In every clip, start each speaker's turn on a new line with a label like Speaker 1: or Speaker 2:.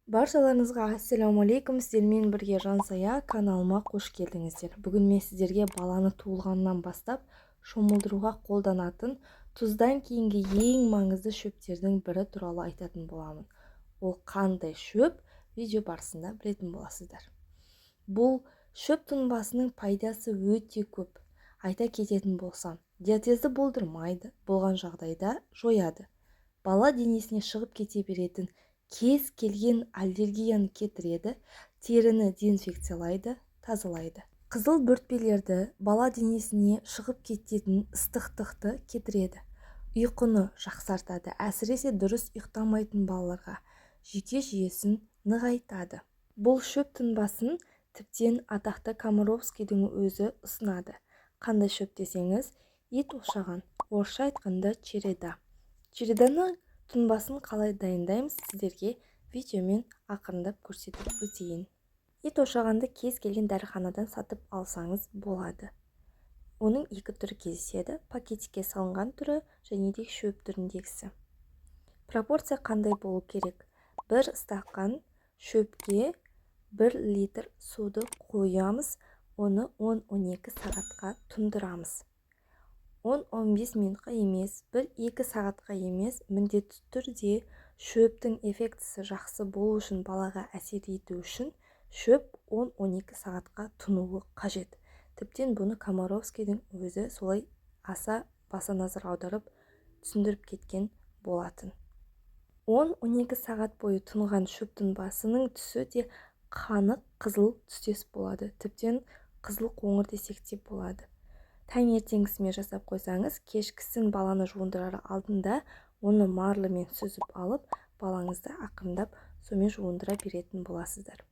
Speaker 1: Баршаларыңызға ассалаумағалейкум! Сіздермен бірге Жансая. Каналыма қош келдіңіздер! Бүгін мен сіздерге баланы туылғаннан бастап шомылдыруға қолданатын тұздан кейінгі ең маңызды шөптердің бірі туралы айтатын боламын. Ол қандай шөп, видео барысында білетін боласыздар. Бұл шөп тұнбасының пайдасы өте көп. Айта кететін болсам, диатезді болдырмайды, болған жағдайда жояды. Бала денесіне шығып кете беретін кез келген аллергияны кетіреді, теріні дезинфекциялайды, тазалайды. Қызыл бөртпелерді, бала денесіне шығып кететін ыстықтықты кетіреді. Ұйқыны жақсартады, әсіресе дұрыс ұйықтамайтын балаларға. Жүйке жүйесін нығайтады. Бұл шөп тұнбасын тіптен атақты Комаровскийдің өзі ұсынады. Қандай шөп десеңіз, ит ошаған, орысша айтқанда, череда. Череданың тұнбасын қалай дайындаймыз, сіздерге видеомен ақырындап көрсетіп өтейін. Ит ошағанды кез келген дәріханадан сатып алсаңыз болады. Оның екі түрі кездеседі: пакетикке салынған түрі және де шөп түріндегісі. Пропорция қандай болу керек? 1 стақан шөпке 1 литр суды қоямыз. Оны 10-12 сағатқа тұндырамыз. 10-15 минутқа емес, 1-2 сағатқа емес. Міндетті түрде шөптің эффектісі жақсы болу үшін, балаға әсер ету үшін шөп 10-12 сағатқа тұнуы қажет. Тіптен бұны Комаровскийдің өзі солай аса баса назар аударып түсіндіріп кеткен болатын. 10-12 сағат бойы тұнған шөп тұнбасының түсі де қанық қызыл түстес болады, тіптен қызыл қоңыр десек те болады. Таңертеңгісімен жасап қойсаңыз, кешкісін баланы жуындырар алдында оны марлымен сүзіп алып, балаңызды ақырындап сонымен жуындыра беретін боласыздар.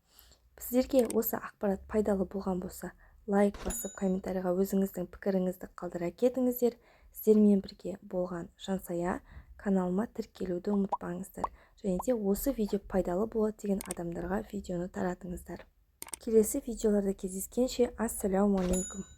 Speaker 1: Сіздерге осы ақпарат пайдалы болған болса, лайк басып, комментарийға өзіңіздің пікіріңізді қалдыра кетіңіздер. Сіздермен бірге болған Жансая. Каналыма тіркелуді ұмытпаңыздар және де осы видео пайдалы болады деген адамдарға видеоны таратыңыздар. Келесі видеоларда кездескенше, ассалаумағалейкум!